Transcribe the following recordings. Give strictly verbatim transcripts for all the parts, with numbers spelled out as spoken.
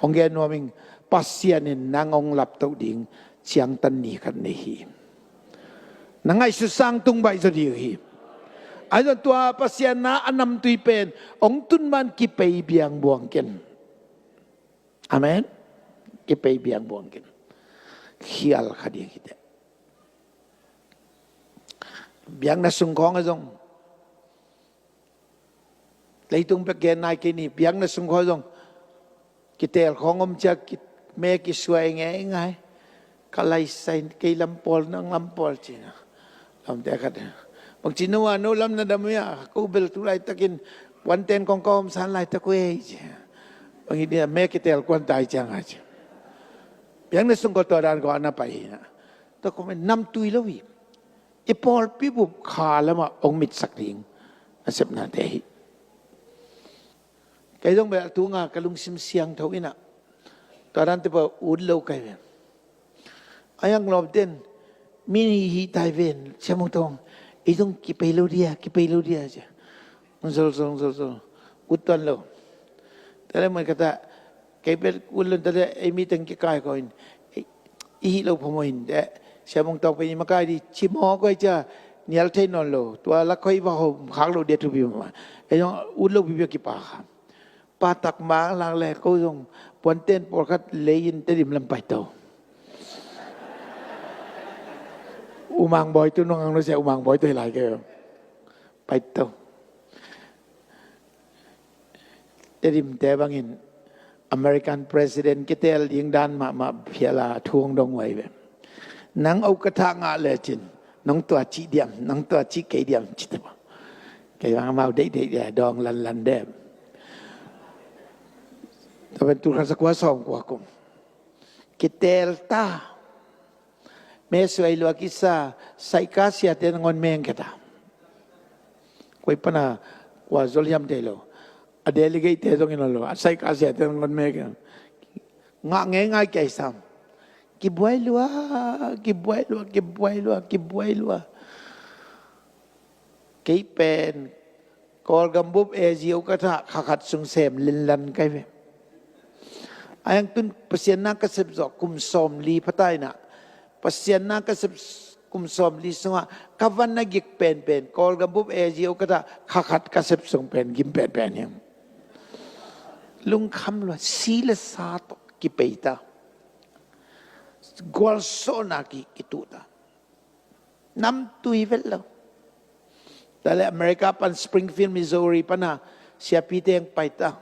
Hong gen nuam ing, Pasian in nang hong laptoh ding ciangtan ni khat nei hi. Na ngaihsut sang tung baih zaw ding hi. Ahi zong tua Pasian na a namtui pen hong tun man kipei biang buang ken. Amen. Kipei biang buang ken. Khial kha ding hi teh. Biakna sung khawng ah zong, leitung bek gen nai kei ni, biakna sung khawng zong kitel khawng om ciang ki, me kisuai ngeingai. Ka laisai, kei lam pawl, nang lam pawl ci-in ah, lamte khat, bangci no a, no lam na dam uh hia? Ko bel tu laitakin puanten kong ka om san laitak uh ei ci. Bang hi dia, me kitel kuan tai ciang a ci. Biakna sung khawng tua dan khawng a na pai hi na. Tua khawng pen namtui lo hi. I pawlpi bup kha lamah hong mitsak ding nasepnate hi. Kei zong bel a tunga ka lungsim siangtho in ah, tua dan te pah ut lo kai ven. A yang lawm ten, mi hi hi tai ven, Sia Mung Thawng, ei zong kipei lo dia, kipei lo dia cia. Zol, zol, zol, zol. Ut tuan lo. Tua leh mah ka ta, kei bel ut lo ta leh, ei mi teng kikai ko in, ei, i hih lo phamawh in teh, Sia Mung Thawng pen i makai di, ci mawk ko ei cia, nial thei nawn lo, tua lak khawng i va hawm khak lo dia thupi mah. Ei zong ut lo pipi a kipa kha. Pa tak mang lang leh ko zong puanten pawlkhat lei in Tedim lam paito. U Mang Bawi tu nong ang lo sia, U Mang Bawi tu hi lai kei. Paito. Tedim te bangin American president kitel ding dan mahmah phial a thu hong dong uh ahi ve. Nang Okatha ngah lecin nong tua cih diam, nong tua cih kei diam ci ta. Kei bang amau deihdeih dia dawng lanlan dem. Tua pen tul khat za kua sawm kua kum. Kitel ta. Me suai lua kisa, Saika siate nangawn meng kei ta. Koi pana kua zol hiam thei lo. A delegate te zong in lo, a Saika siate nangawn meng kei ta. Ngah ngeingai kei sam. Kibuai lua, kibuai lua, kibuai lua, kibuai lua. Kei pen Kawlgam bup A G Okatha kha khat sung sem lenlan kai ve. A yang tun Pasian na ka sep zawh kum sawmli pha ta in ah, Pasian na ka sep kum sawmli sungah ka van a gik penpen Kawlgam bup A G Okatha kha khat ka sep sung pen gim penpen hi. Lungkham lua, si le sa tawh kipei ta. Gualsawhna ki, kituh ta. Namtui vet lo. Tua leh America pan Springfield, Missouri pana siapi teng pai ta.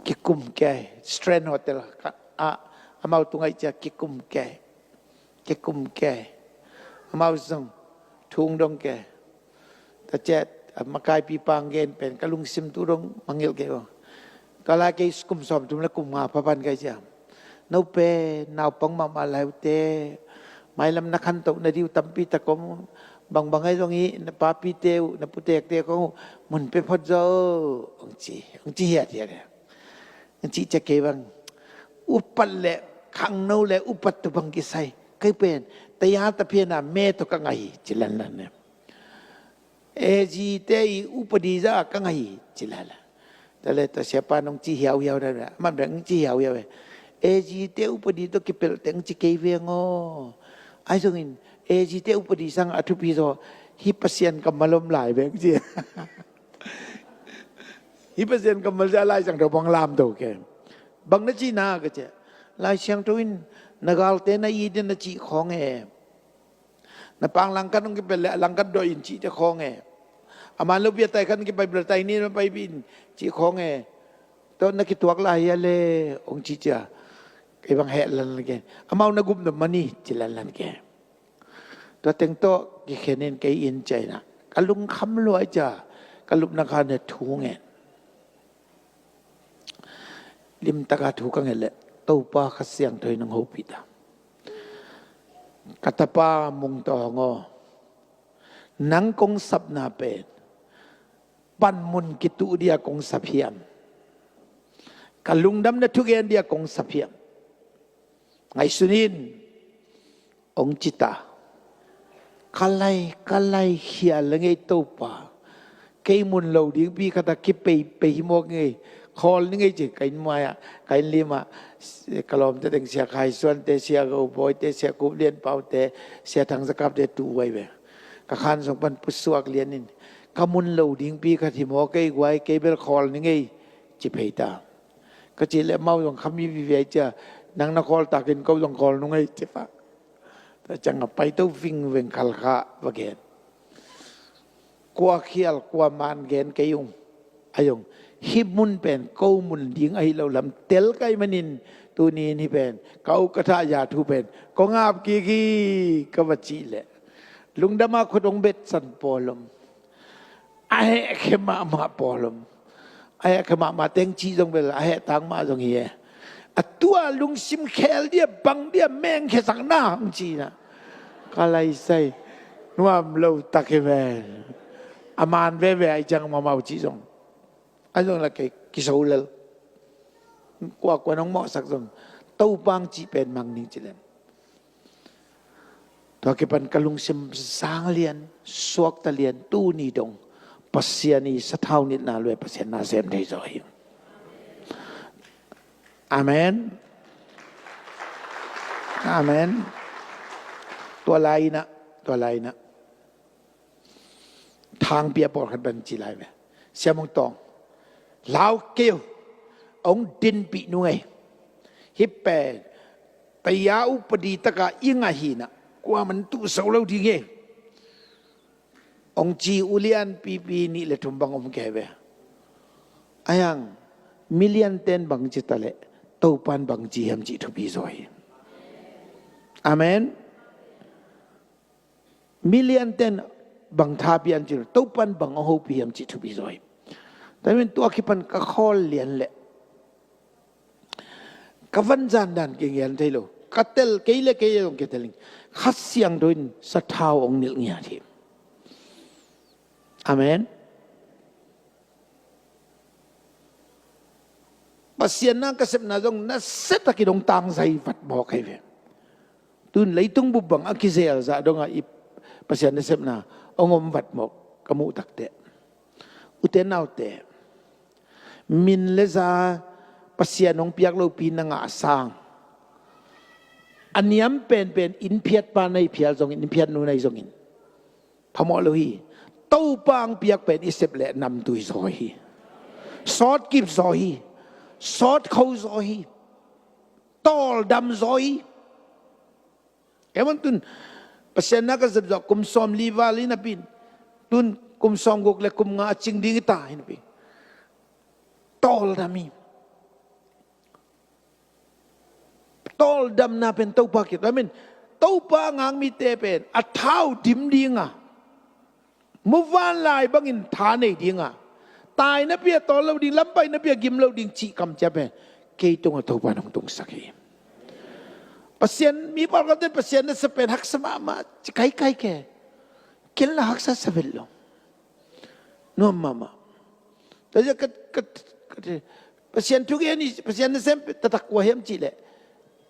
Kikum kei, Strand Hotel ah, amau tungah i cia kikum kei. Kikum kei. Amau zong thu hong dong kei. Tua ciang a makaipi pa hong gen pen ka lungsim tu dong mangngilh kei uh. Tua lai kei kum sawmthum le kum nga pha pan kei cia. No pen naupang mahmah lai uh teh, mailam na khantoh nading uh tampi tak om. Bangbang ahi zong hi, na papite uh, na putekte khawng uh mun pia phot zaw, hong ci, hong ci hiathiat. Hong ci cia kei bang, upat le khangno le upat tu bang kisai. Kei pen taya tapian a me tawh ka ngah hi ci lanlan ne. A G te i upadi zah a ka ngah hi ci lala. Tua leh tua siapa nong ci hiauhiau dah, aman bek nong ci hiauhiau e. A G te upadi tawh kipelh teh nong ci kei veng aw. Ahi zongin A G te upadi sang a thupi zaw, hih Pasian kammal om lai bek ci. Hih Pasian kammal ci a Lai Siangtho bang lamto kei. Bang na cihna ka ci. Lai Siangtho in na galte na it in na cih khawng e. Na pang langkat hong kipelh leh a langkat dawh in cihte khawng e. A man lopi a tai khat hong kipai bel tai nih na pai bih in cih khawng e. Tawh na kituak lai hia le hong cih cia. Kei bang heh lanlan kei. Amau na gup na man hi ci lanlan kei. Tua teng tawh kikhen in kei inn ciah in ah ka lungkham lua cia. Ka lupna khan he thu ngen. Limtaka thu ka nget leh Topa Kha Siangtho in hong hopih ta. Ka tapa Mung Tawng aw, nang kong sapna pen panmun kituh dia kong sap hiam? Ka lungdamna thugen dia kong sap hiam? Ngaihsun in, hong ci ta. Ka lai, ka lai khia la ngei Topa. Kei mun lo dingpi khat a kipei pei hi mawk ngei. Khawl ni ngei ci, ka inn muai ah, ka inn lim ah, ka lawmte teng Sia Khai Suante, Sia Go Bawite, Sia Kup Lian Paute, Sia Thang Zakapte tu uai ve. Ka khan sung pan pusuak lian in, ka mun lo dingpi khat hi maw, kei guai, kei bel khawl ni ngei ci phei ta. Ka cih leh amau zong khami viviai cia, nang na khawl takin ko zong khawl nung ei ci pah. Tua ciang a paito vingveng khalkha va gen. Kua khial kua man gen kei ung. A zong hih mun pen ko mun ding ahi lo lam tel kai manin tuni in hih pen ka u ka thah ya thu pen kong ap kik hi ka va cih leh lungdam a khut hong betsan pawl om. A hehkhe mahmah pawl om. A hehkhe mahmah teng cih zong bel a heh tang mah zong hi e. A tua lungsim khel dia bang dia mengkhe sakna hong cihna ka laisai nuam lo tak hi ve. A man veve ai ciang mahmah uh cih zong a zong la kei kiso lel. Kuakua nong mawhsak zong Topa hong cih pen mang ning ci lem. Tua kipan ka lungsim sang lian, suakta lian, tuni dong Pasian i sathau nitna lue Pasian na sem thei zaw hi. Amen. Amen. Tua lai inah, tua lai inah thangpi a pawlkhat ban ci lai ve. Siamong tawng lau keu hong dinpih nung ei. Hih pen taya upadi taka i ngah hinah kuaman tuh so lo ding ei. Hong ci ulian pipi nih le thum bang om kei ve. Ayang milian ten bang ci taleh Topan bang ci hiam cih thupi zaw hi. Amen. Milian ten bang thapi an cin Topan bang a hopi hiam cih thupi zaw hi. Tamin tua kipan ka khawl lian leh ka vanzan dan kei ngian thei lo. Ka tel kei le kei zong kei teling Kha Siangtho in sathau hong nilh ngiat hi. Amen. Pasian na ka sepna zong na setakin hong tangzai vat mawk ahi ve. Tun leitung bup bang a kizel zah dongah i Pasian nasepna hong om vat mawk ka muh takte. Ute naute, min le za Pasian hong piak lopi na ngah a sang a niam penpen inn phiatpa na hi phial zongin, inn phiatnu na hi zongin phamawh lo hi. Topa hong piak pen i sep leh namtui zaw hi. Sawtkip zaw hi. Sawtkho zaw hi. Tawldam zaw hi. Kei man tun Pasian na ka zep zawh kum sawm li val hi napi in tun kum sawm guk le kum nga a cing ding hi ta hi napi. Tawldam hi. Tawldamna pen Topa kiat. Amen. Topa ngak mite pen a thau dim dinga muvanlai bangin tha nei dinga tai napi a tawl lo ding, lampai napi a gim lo ding cih kamciam pen kei tungah Topa nong tungsak hi. Pasian mi pawlkhatte Pasian nasep pen haksa mahmah ci kaikai ke. Ken la haksa sa vet lo. Nuam mahmah. Tua zia ka, ka, ka, Pasian thugen i Pasian nasem taktak kua hiam cih leh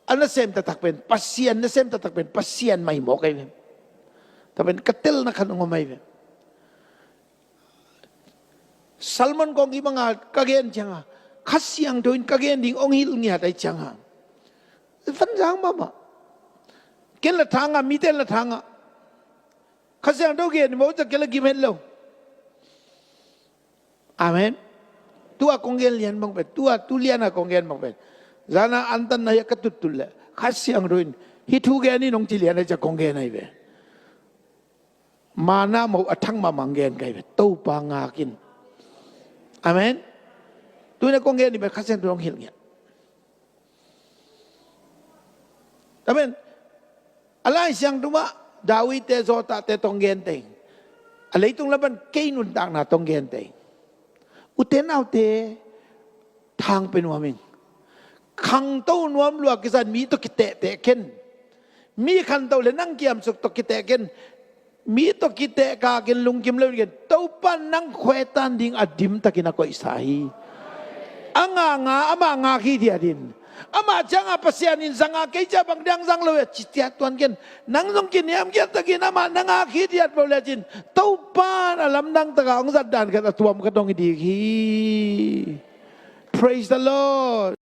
a nasem taktak pen Pasian nasem taktak pen Pasian mai mawk ahi ve. Tua pen ka telna khan a ngom ahi ve. Salmon kong i banga ka gen cianga Kha Siangtho in ka gen ding hong hilh ngiat ahi cianga vanzang mahmah. Ken la thanga, mite la thanga Kha Siangtho gen i mawk ciang ken la gim het lo. Amen. Tua kong gen lian bang pen, tua tu liana kong gen bang pen zana antanna hi a ka tuttut leh Kha Siangtho in hih thu gen in hong ci lian ahi ciang kong gen ahi ve. Mana moh a thang mahmah gen kai ve Topa ngakin. Amen. Tuna kong gen i pen Kha Siangtho hong hilh ngiat. Amen. A Lai Siangtho ah David te Zawtah te tong gen teng a leitung laban kei nuntakna tong gen teng. Ute naute thang pe nuam ing. Khangto nuam lua kisan mi tawh kiteh teh ken. Mi khanto le nang kiamsuk tawh kiteh ken. Mi tawh kiteh ka ken lungkim lo ken. Topa nang khuaitan ding a dimtakin a koihsa hi. A nganga amah ngak hi diatin amah cianga Pasian in zanga kei cia bang diang zang lo e ci tiat tuan ken. Nang zong kiniamkiat takin amah na ngak hi diat lo lecin Topa a lamdang taka hong zat dan khat a tuam khat hong hi dik hi. Praise the Lord.